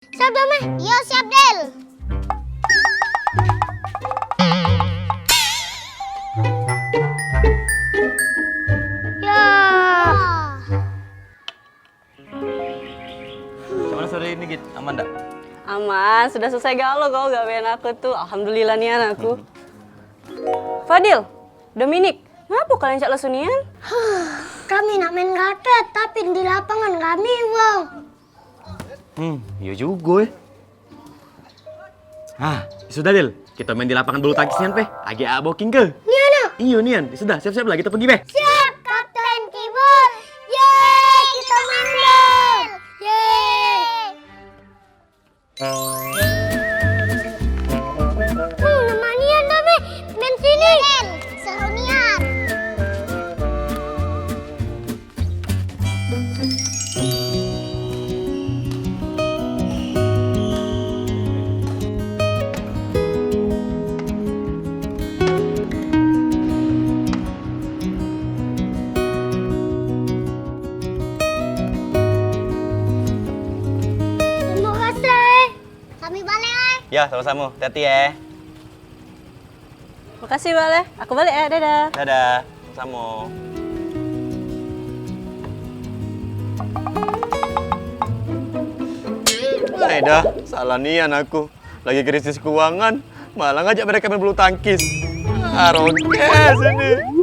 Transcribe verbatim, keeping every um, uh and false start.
Siap, Dame? Yo, siap, Del. Ya. Gimana sore ini, Git? Aman dak? Aman, sudah selesai galo kau gawean aku tu. Alhamdulillah nian aku. Fadil, Dominik, ngapo kalian cak lesu nian? Kami nak main raket, tapi di lapangan rami wong. Hmm, iyo jugo, eh. Ah, sudah, Dil. Kita main di lapangan bulu tangkis nian, peh. Agi A booking ke? Nian, ah? Iyo, nian. Sudah, siap-siap lah, kita pergi, peh. Siap, Kapten Kibul. Yeay, kita main, Dil. Yeay. Hmm, lemak nian dah, Mek. Main sini. Seru nian. Terima kasih. Kami balik, eh. Ya, sama-sama. Hati-hati, eh. Makasih, Bal, eh. Aku balik, eh. Dadah. Dadah. Sama. Ai dah, salah nian aku. Lagi krisis keuangan, malah ngajak mereka main bulu tangkis. Aroke sini.